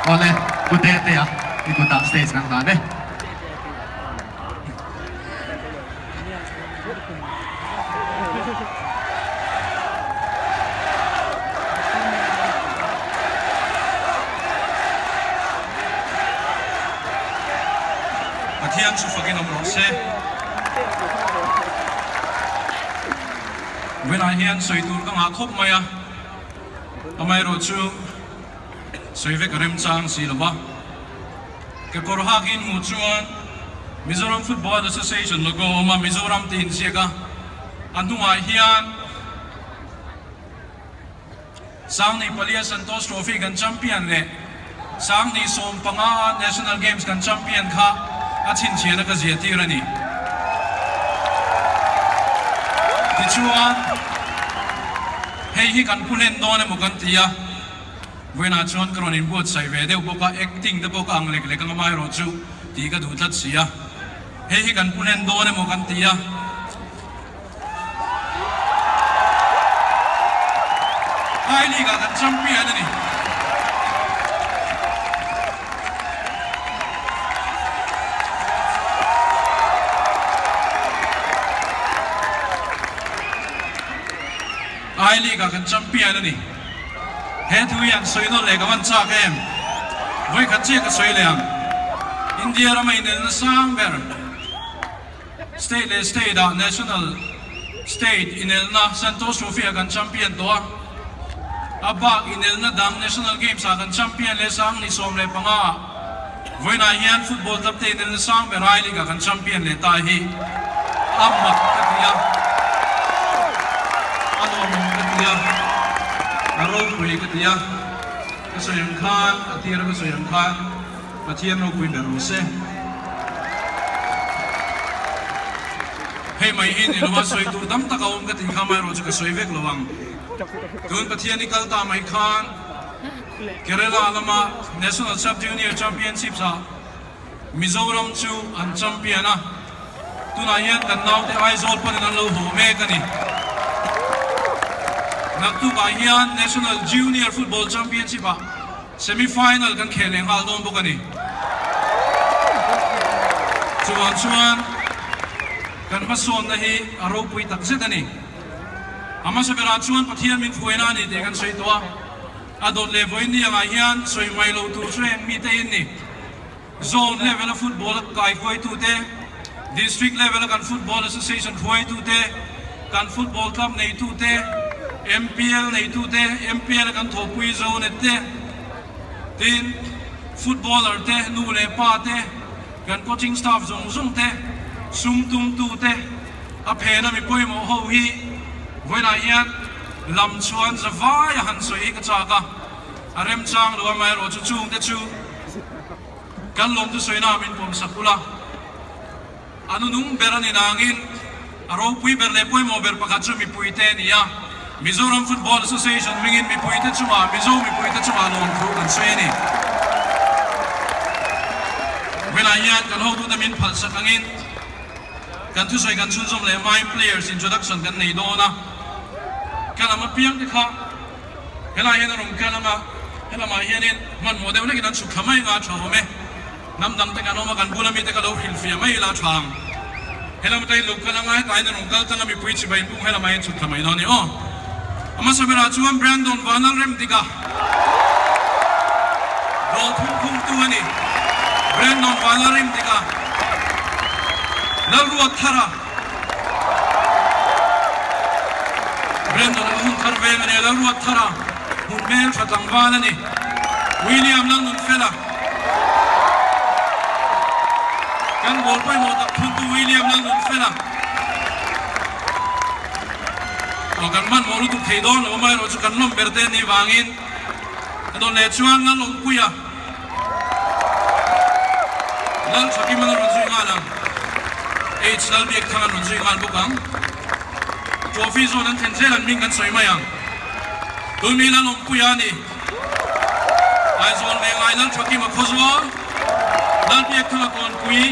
Awle, Pu Tetea i kutah stage kan hlan e. Pathian chu fakin awm rawh se. Vawiinah hian sawi tur ka ngah khawp mai a, amaherawh chu sawi vek a remchang si lo va. Kekawr hakin hmuh chuan Mizoram Football Association logo a awm a, Mizoram tih inziak a, a hnungah hian Sangni palia Santosh Trophy kan champion leh Sangni 15 National Games kan champion kha a chhinchhiahna ka ziah tir a ni. Tichuan, hei hi kan pu hlen dawn emaw kan ti a. Vawiinah chuan ka rawn inbuatsaih ve deuh bawk a, acting te pawh ka ang lek lek ang amaherawh chu tih ka duh tlat si a. Hei hi kan pu hlen dawn emaw kan ti a. I League ah kan champion a ni. I League ah kan champion a ni. He thu hi an sawi nawlh leh ka van chak em? Vawikhat chiah ka sawi leh ang. India rama inelna sang ber state leh state ah national state inelna Santosh Trophy ah kan champion tawh a. A bak inelna dang national games ah kan champion leh sang ni 15 ah vawiinah hian football club te inelna sang ber I League ah kan champion leh ta hi a mak ka ti a, a lawmawm ka ti a, a ropui ka ti a, ka sawi ang khan a tira ka sawi ang khan Pathian ropui ber rawh se. Hei mai hi ni lova sawi tur tam tak a awm ka tih kha amaherawh chu ka sawi vek lo ang. Tun Pathian i kal ta mai khan Kerala lama National Sub Junior Championships ah Mizoram chu an champion a, tunah hian kan naute Aizawl panin an lo haw mek a ni. Naktukah hian National Junior Football Championship ah Semi final kan khel leh nghal dawn bawk a ni. Chuvang chuan kan hmasawnna hi a ropui tak zet a ni. A hmasa berah chuan Pathian min hruaina a ni tih kan sawi tawh a, a dawt leh vawiin ni angah hian sawi mai lo tur chu heng mite in ni. Zone level a football a kai hruaitute, District level a kan football association hruaitute, kan football club neitute, MPL neitute, MPL a kan thawhpui zone te, tin footballer te, nu leh pa te, kan coaching staff zawng zawng te, sum tumtu te, a phena mi pawimawh ho hi vawiinah hian lam chuan za vai a han sawi hi ka chak a, a remchang lo amaherawh chu chungte chu Kan lawmtu sawina min pawm sak ula, a nunung ber a ni nangin a ropui ber leh pawimawh ber pakhat chu mipuite a ni a. Mizoram Football Association hmingin mipuite chungah, Mizo mipuite chungah lawmthu kan sawi a ni. Vawiinah hian kan hotute min phalh sak angin kan thusawi kan chhunzawm leh hmain players introduction kan nei dawn a, ka lam apiang te kha Helai hian a rawn kal ang a, helamah hianin hmanhmawh deuh hlekin an chhuk thla mai anga a tha awm e. Hnam dang te kan awm a, kan bula mite ka lo hrilhfiah mai ila a tha ang. Helam atangin lo kal anga hetah hian a rawn kal tlang a, mipui chibai in bung helamah hian chhuk thla mai dawn a ni aw. A hmasa berah chuan Brandon Vanlalremdika goal thum khumtu a ni. Brandon Vanlalremdika, Lalruatthara. Brandon a hun thar veng a ni a, Lalruat thar a hmun hmel tha tlangval a ni. William Lalnunfela Kan goal pawimawh tak thuntu William Lalnunfela Aw kan hmanhmawh lutuk thei dawn lo amaherawh chu kan lawm ber te anih vangin a dawn leh chuan Lalawmpuia Lal Thakiman a rawn zui nghal ang. H Lal Biakthang an rawn zui nghal bawk ang. Trophy zawn an thlen zel an hming kan sawi mai ang. Tun mi Lal Awmpuia a ni. Aizawl Venglai Lal Thakima Khawzawl, Lal Biakthanga Kawnpui,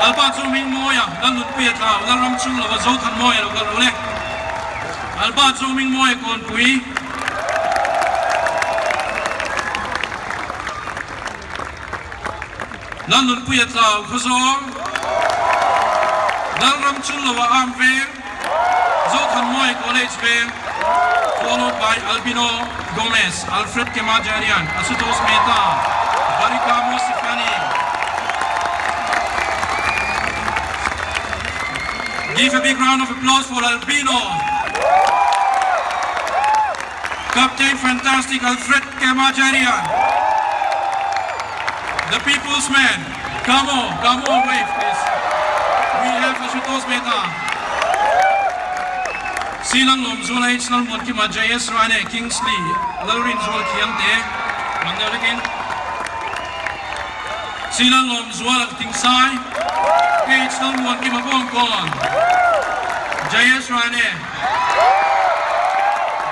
Alba chu hming Mawia, Lal Nunpuia Tlau, Lal Ramchung lova Zothan Mawia lo kal rawh le. Alba chu hming Mawia Kawnpui. Lalnunpuia Tlau Khawzawl, Lalram Chunloa Arm Veng, Zothanmawia College Veng, followed by Albino Gomez, Alfred Kemajarian, Asutosh Mehta, Barikamo Sifani. Give a big round of applause for Albino. Captain Fantastic Alfred Kemajarian. The People's Man. Come on, come on, wave please. We have Ashutosh Mehta. Silang Lom Zuala H. Lalmuan Kima JS Rane Kingsley Lalrin Zual Khiangte Mang deuh lekin Silang Lom Zuala Thingsai H. Lalmuan Kima Bawngkawn JS Rane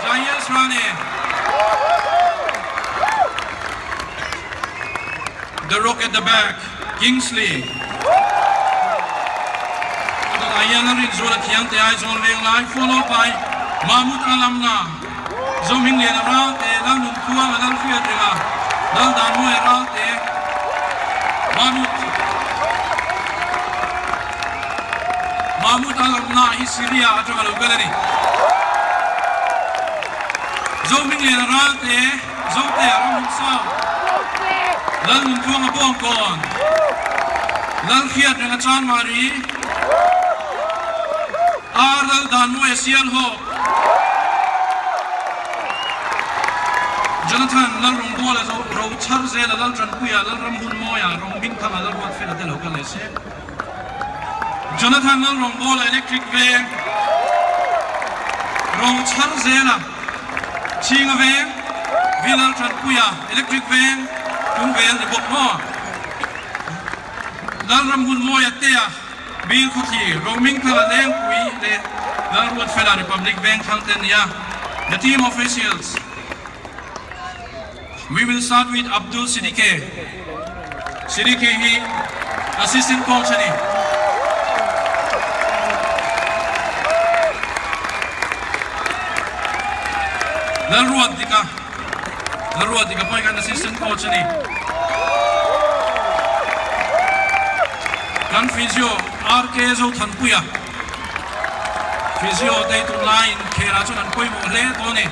JS Rane The Rock at the Back Kingsley Chutah hian a rin zual a thiang te Aizawl veng lai followed by Mahmud Alamna Zohming Lian a ral te Lalnun Khuang a lal hriat reng a Lal Dan Mawi a ral te Mahmud Mahmud Alamna hi Syria atanga lo kal a ni. Zohming Lian a ral te. Zote a ram hun sang, Lal Nuntluang a bawngkawn, Lal Hriat reng a chan mari, Ar Lal Dan Mawi a sial hawk, Jonathan Lal Rawngbawla zo ro chhar zel a Lal Tanpuia Lal Ram Hun Mawia Ro Hmingthanga Lal Ruat Fela te lo kal leh se. Jonathan Lal Rawngbawla Electric Veng ro chhar zel a. Chhinga veng, Vilal Tanpuia Electric Veng tung vel ni bawk maw? Lalramhun Mawia Tea, Bill Khawthli, Roming Thala Lengpui leh Lalruatfela Republic Veng thlang te nia. The team officials. We will start with Abdul Siddique. Siddique hi assistant coach a ni. Lalruat Dika, Lalruat Dika pawh hi kan assistant coach a ni. Kan physio RK Zothanpuia, physio te hi tunlaiin khelah chuan an pawimawh hle tawh a ni.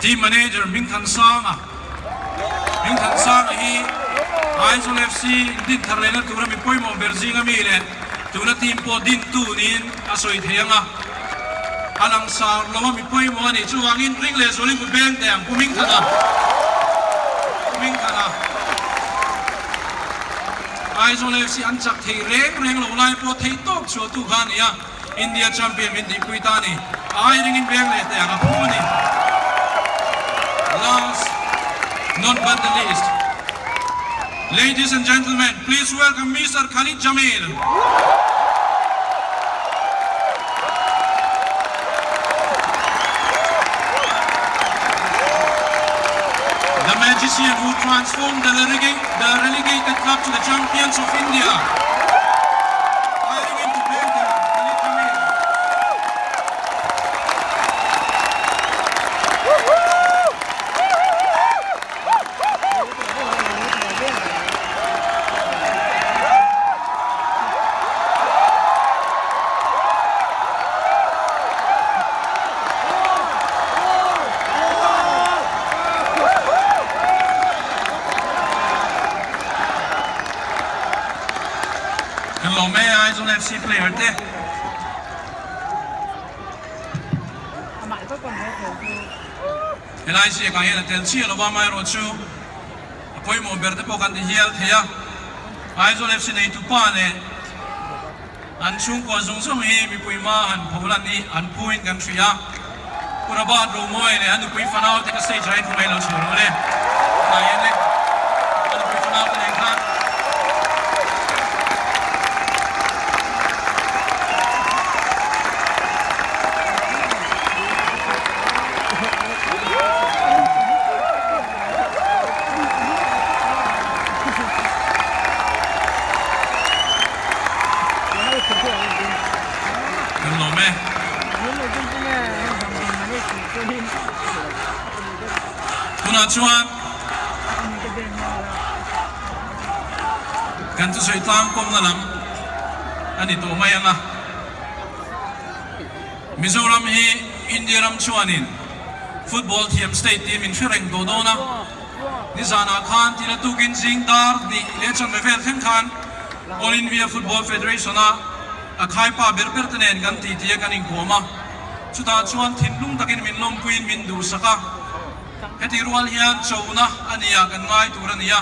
Team manager Hmingthansanga Hmingthansanga hi Aizawl FC din thar lehna tura mi pawimawh ber zinga mi leh tuna team pawh din tu niin a sawi thei ang a, a langsar lo a mi pawimawh a nih chuvangin ring leh zualin kut beng teh ang Pu Hmingthana Pu Hmingthana Aizawl FC an chak thei reng reng lo lai pawh thei tawp chhuah tu kha a ni a. India champion min tihpui ta a ni. Ai ringin veng leh teh ang a phu a ni. Last not but the least, ladies and gentlemen, please welcome Mister Khalid Jamil. The magician who transformed the relegated club to the champions of India. Kan lawm e Aizawl FC player te. Helai ziakah hian a tel chiah lova amaherawhchu a pawimawh ber te pawh kan ti hial thei a. Aizawl FC neitu pa leh an chhungkua zawng zawng hi mipui hma han pho lan hi an phuin kan hria a. Pu Robert Romawi leh a nupui fanau te ka stage ah hian khawmei lo chhuah lo le. Tunah hian le a nupui fanau te nen khan. Kan lawm e. Tunah chuan. Kan thusawi tlang kawmna lam a ni tawh mai ang a. Mizoram hi India ram chuanin football thiam state tih min hre reng tawh dawn a. Nizanah khan tila tukin zing dar hnih leh chanve vel thleng khan All India Football Federation-a a khaipa ber ber te nen kan titi a kan inkawm a. Chutah chuan thinlung takin min lawmpuiin min duhsak a. Heti rual hian chona a nia kan ngai tur a ni a.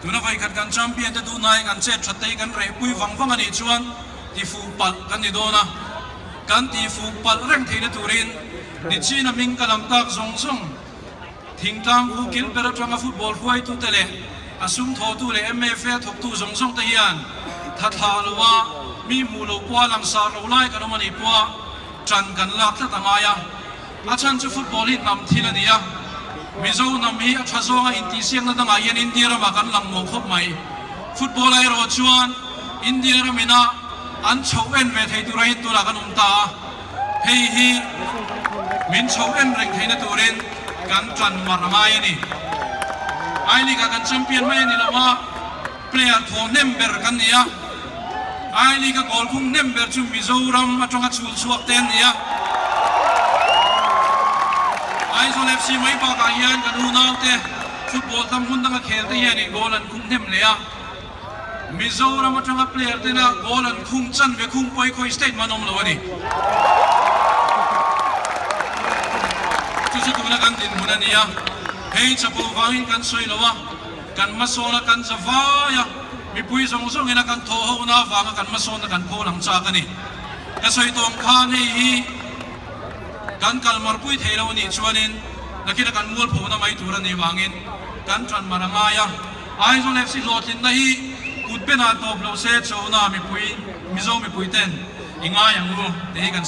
Tuna vawikhat kan champion te duhnai kan chet that te hi kan rehpui vang vang a nih chuan tifuh palh kan ni dawn a. Kan tifuh palh reng theihna turin Nichina hming ka lam tak zawng zawng Thingtlang khu kil ber atanga football hruaitute leh a sum thawhtu leh MFA thawktu zawng zawng te hian tha thlah lo a, mi hmuh loh pawha langsar lo lai kan awm a nih pawha ṭan kan lak tlat a ngai a. A chhan chu football hi hnam thil a ni a, Mizo hnam hi a ṭha zawnga intihsiakna dangah hian India ramah kan lang mawh khawp mai. Football ah erawh chuan India ramina an chhoh en ve thei tura hian tunah kan awm ta a. Hei hi min chho en reng theihna turin kan ṭan mar a ngai a ni. I League-ah kan champion mai a ni lo a, player thaw hnem ber kan ni a. I League-a goal khung hnem ber chu Mizoram aṭanga chhul chhuak te an ni a. Aizawl FC mai bakah hian kan unaute football tam hmun danga khel te hianin goal an khung hnem leh a. Mizoram atanga player tena goal an khung chan ve khung pawi khawi state man awm lo a ni. Chu chu tuna kan dinhmun a ni a, hei chapo vangin kan sawi lo a, kan hmasawn a kan za vai a, mipui zawng zawngin a kan thawh ho na avanga kan hmasawnna kan phaw lang chak a ni. Ka sawi tawng khan hei hi kan kal marpui thei lo a nih chuanin nakin a kan mualphona mai tur a nih vangin kan tan mar a ngai a. Aizawl FC hlawhtlinna hi kut benah tawp lo se chona mipui Mizo mipui ten i ngai ang u tih hi kan.